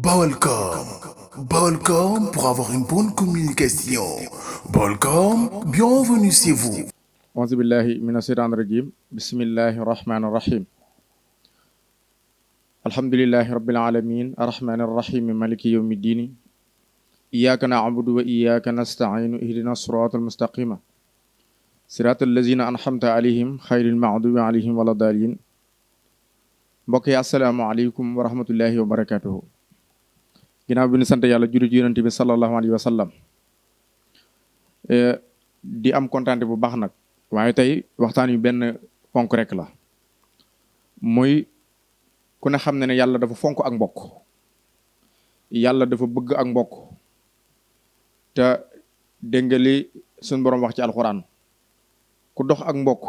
Balcom. Balcom pour avoir une bonne communication. Balcom, bienvenue chez vous. auzu billahi mina shaytaani rajim bismillahi rahmaani rahim alhamdulillahi rabbil alamin arrahmaani arrahim maliki yawmi ddini iyyaka na'budu wa iyyaka nasta'inu ihdina siratal mustaqima siratal lazina an'amta alayhim xayril maghdubi alayhim wala daalin mbokk yi assalaamu aleykum wa rahmatullahi wa barakatuhu ginnaaw bi ñu sant yàlla julli ci yonent bi sallallahu alayhi wa sallam di am kontaante bu baax nag waaye tey waxtaan yu benn ponk rek la muy ku ne xam ne yàlla dafa fonk ak mbokk yàlla dafa bëgg ak mbokk te dégg nga li suñ boroom wax ci alxuraan ku dox ak mbokk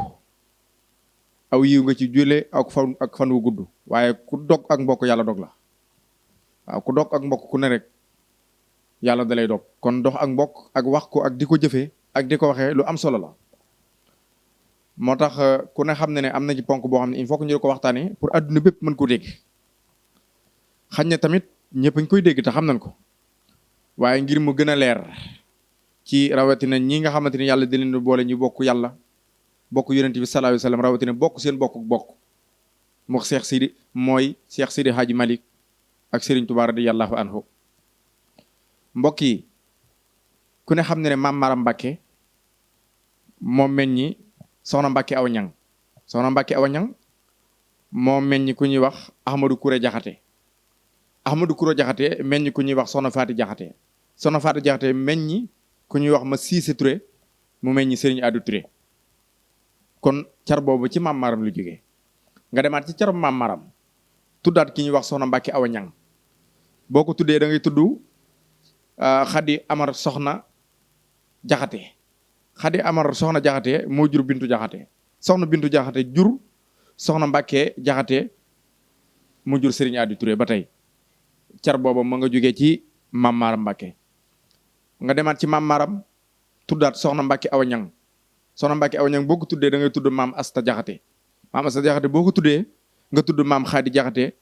aw yiw nga ci jule ak fan wu gudd waaye ku dog ak mbokk yàlla dog la waaw ku dog ak mbokk ku ne rek yàlla dalay dog kon dox ak mbokk ak wax ko ak di ko jëfee ak di ko waxee lu am solo la moo tax ku ne xam ne am na ci ponk boo xam ne il faut que ñu ko waxtaanee pour adduna bépp mën ko dégg xañ na tamit ñëpp a ngi koy dégg te xam nañ ko waaye ngir mu gën a leer ci rawatina ñi nga xamante ni yàlla di leen boole ñu bokk yàlla bokk yonent bi sallallahu alayhi wa sallam rawatina bokk seen bokk mu Cheikh Sidi Hadji Malick ak Serigne Touba radiyallahu anhu mbokk yi ku ne xam ne Maam Maram Mbàkke moom meññi soxna Mbàkke Awa Ñang soxna Mbàkke Awa Ñang moo meññi ku ñuy wax Ahmadou Kouré Jaxate Ahmadou Kouré Jaxate meññi ku ñuy wax soxna Faati Jaxate soxna Faati Jaxate meññi ku ñuy wax ma Siise Touré mu meññi Serigne Adou Touré kon car boobu ci Maam Maram lu jógee nga demaat ci carum Maam Maram tuddaat ki ñuy wax soxna Mbàkke Awa Ñang boo ko tuddee da ngay tudd Xadi Amar soxna Jaxate Xadi Amar soxna Jaxate moo jur Bintu Jaxate soxna Bintu Jaxate jur soxna Mbàkke Jaxate mu jur Serigne Adi Touré ba tey car booba ma nga jógee ci Maam Maram Mbàkke nga demaat ci Maam Maram tuddaat soxna Mbàkke Awa Ñang soxna Mbàkke Awa Ñang boo ko tuddee da ngay tudd Maam Asta Jaxate Maam Asta Jaxate boo ko tuddee nga tudd Maam Xadi Jaxate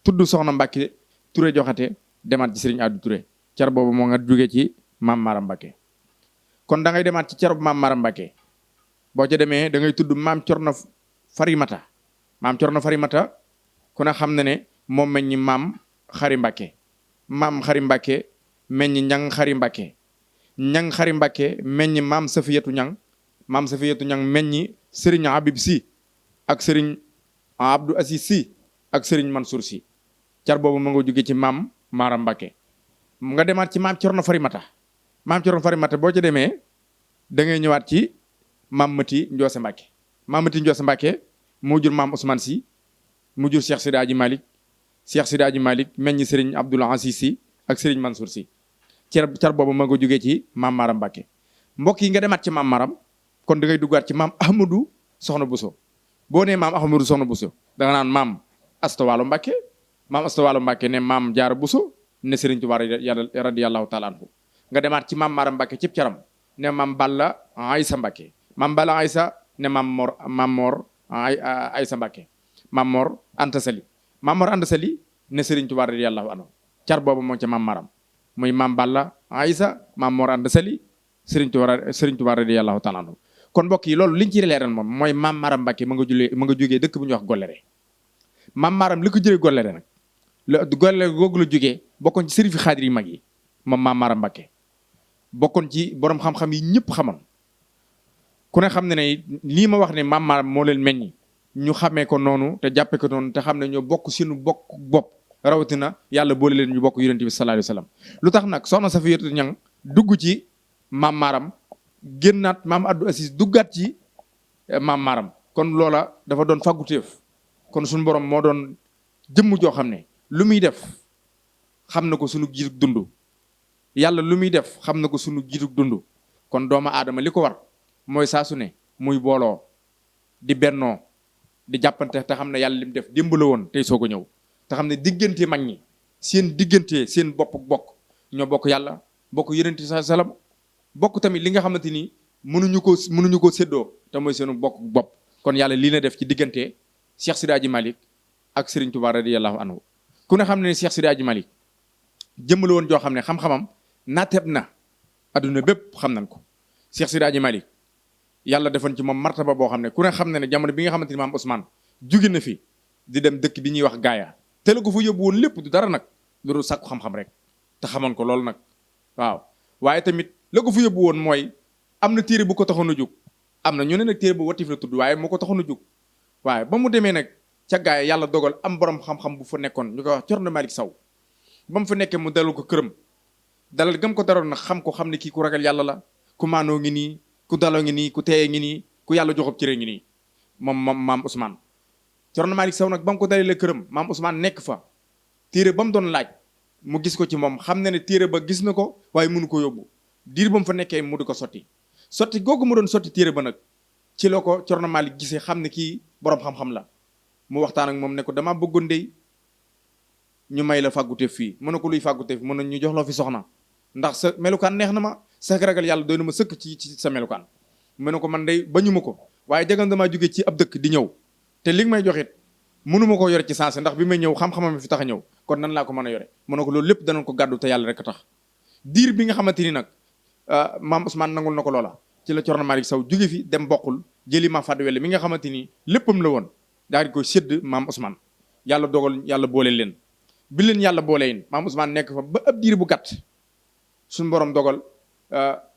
tudd soxna Mbàkke Touré Jaxate demaat ci Serigne Adi Touré car boobu moo nga jógee ci Maam Maram Mbàkke kon da ngay demaat ci car Maam Maram Mbàkke boo ca demee da ngay tudd Maam Corno Farimata Maam Corno Farimata ku ne xam ne moom meññi Maam Xari Mbàkke Maam Xari Mbàkke meññi Ñang Xari Mbàkke Ñang Xari Mbàkke meññi Maam Safiyatu Ñang Maam Safiyatu Ñang meññi Serigne Habib Si ak Serigne Abdou Aziz Si ak Serigne Mansour Si car boobu ma nga jóge ci Maam Maram Mbàkke nga demaat ci Maam Corno Farimata Maam Corno Farimata boo ca demee da ngay ñëwaat ci Maam Mati Njoose Mbàkke Maam Mati Njoose Mbàkke moo jur Maam Ousmane Si mu jur Cheikh Sidi Hadji Malick Cheikh Sidi Hadji Malick meññi Serigne Abdoul Aziz Si ak Serigne Mansour Si car boobu ma nga jógee ci Maam Maram Mbàkke mbokk yi nga demaat ci Maam Maram kon da ngay duggaat ci Maam Ahmadou Soxna Bousso boo nee Maam Ahmadou Soxna Bousso da nga naan Maam Asta Walo Mbàkke Maam Asta Walo Mbàkke ne Maam Jaara Bousso ne Serigne Touba radiyallahu taala anhu nga demaat ci Maam Maram Mbàkke cib caram ne Maam Balla Aysa Mbàkke Maam Balla Aysa ne Maam Mor Aysa Mbàkke Maam Mor Anta Sali Maam Mor Anta Sali ne Serigne Touba radiyallahu anhu car boobu moo ca Maam Maram muy Maam Balla Aysa Maam Mor Anta Sali Serigne Touba radiyallahu taala anhu kon mbokk yi loolu liñ ci leeral moom mooy Maam Maram Mbàkke ma nga jógee dëkk bu ñuy wax Golléré Maam Maram li ko jëlee Golléré nag Golléré googu la jógee bokkoon ci sërifi xaadir yi mag yi moom Maam Maram Mbàkke bokkoon ci borom xam-xam yi ñëpp xamoon ku ne xam ne lii ma wax ne Maam Maram moo leen meññi ñu xamee ko noonu te jàppee ko noonu te xam ne ñoo bokk seenu bokk bopp rawatina yàlla boole leen ñu bokk yonent bi sallallahu alayhi wa sallam lu tax nag soxna Safiyatu Ñang dugg ci Maam Maram génnaat Maam Abdou Aziz duggaat ci Maam Maram kon loola dafa doon fàgguteef kon suñu borom moo doon jëmm joo xam ne lu muy def xam na ko sunu jiitug dund yàlla lu muy def xam na ko sunu jiitug dund kon doomu aadama li ko war mooy saa su ne muy booloo di bennoo di jàppante te xam ne yàlla lim def démb la woon tey soo ko ñëw te xam ne diggante mag ñi seen diggante seen bokk ñoo bokk yàlla bokk yonent bi sallallahu alayhi wasallam bokk tamit li nga xamante ni mënuñu ko séddoo te mooy seenu bopp kon yàlla lii na def ci diggante Cheikh Sidi Hadji Malick ak Serigne Touba radiyallahu anhu ku ne xam ne Cheikh Sidi Hadji Malick jëmm la woon joo xam ne xam-xamam naateb na adduna bépp xam nañ ko. Cheikh Seydi Hadji Malick yàlla defoon ci moom martaba boo xam ne ku ne xam ne ne jamono bi nga xamante ni maam Ousmane jóge na fi di dem dëkk bi ñuy wax gaaya te la ko fa yóbbu woon lépp du dara nag lu dul sàkku xam-xam rek te xamoon ko loolu nag waaw. waaye tamit la ko fa yóbbu woon mooy am na téere bu ko taxoon a jóg am na ñu ne nag téere bu watif la tudd waaye moo ko taxoon a jóg waaye ba mu demee nag ca gaaya yàlla dogal am borom xam-xam bu fa nekkoon ñu koy wax Cerno Malick Sow ba mu fa nekkee mu dalal ko këram dalal gam ko daroon nag xam ko xam ne kii ku ragal yàlla la ku maanoo ngi nii ku daloo ngi nii ku teeyee ngi nii ku yàlla joxob cëre ngi nii moom maam Ousmane. Cerno Malick Sow nag ba mu ko dalalee këram maam Ousmane nekk fa téere ba mu doon laaj mu gis ko ci moom xam na ne téere ba gis na ko waaye mënu ko yóbbu diir ba mu fa nekkee mu di ko sotti googu mu doon sotti téere ba nag ci la ko Cerno Malick gisee xam ne kii borom xam-xam la mu waxtaan ak moom ne ko damaa bëggoon dey ñu may la fàgguteef fii mën na ko luy fàgguteef mën na ñu jox loo fi soxna ndax sa melukaan neex na ma sa ragal yàlla doy na ma sëkk ci sa melukaan mën na ko man day bañu ma ko waaye jagan damaa jóge ci ab dëkk di ñëw te li nga may joxit mënuma ko yore ci sensé ndax bi may ñëw xam-xamam fi tax a ñëw kon nan laa ko mën a yore mën na ko loolu lépp danañ ko gàddu te yàlla rek a tax diir bi nga xamante ni nag maam Ousmane nangul na ko loola ci la Cerno Malick Sow jóge fi dem bokkul jëli ma fàddu wele mi nga xamante ni léppam la woon daal di koy sédd maam Ousmane yàlla dogal yàlla boole leen bi leen yàlla boole yin maam Ousmane nekk fa ba ab diir bu gàtt suñu borom dogal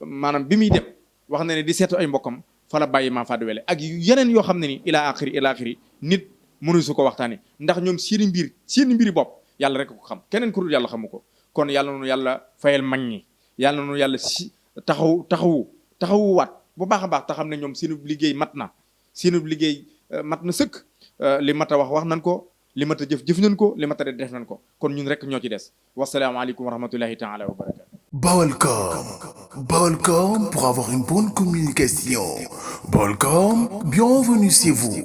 maanaam bi muy dem wax na ne di seetu ay mbokkam fa la bàyyi maa fàddu wele ak yeneen yoo xam ne ni ilaa axiri nit mënu su ko waxtaane ndax ñoom seeni mbiri bopp yàlla rek ko xam keneen ku dul yàlla xamu ko kon yàlla noonu yàlla fayal mag ñi yàlla noonu yàlla si taxawuwaat bu baax a baax te xam ne ñoom seenu liggéey mat na sëkk li mat a wax nañ ko li mat a jëf nañ ko li mat a def nañ ko kon ñun rek ñoo ci des wasalaamaaleykum wa rahmatullahi taala wa barakatu. Baolcom pour avoir une bonne communication. Baolcom, bienvenue chez vous.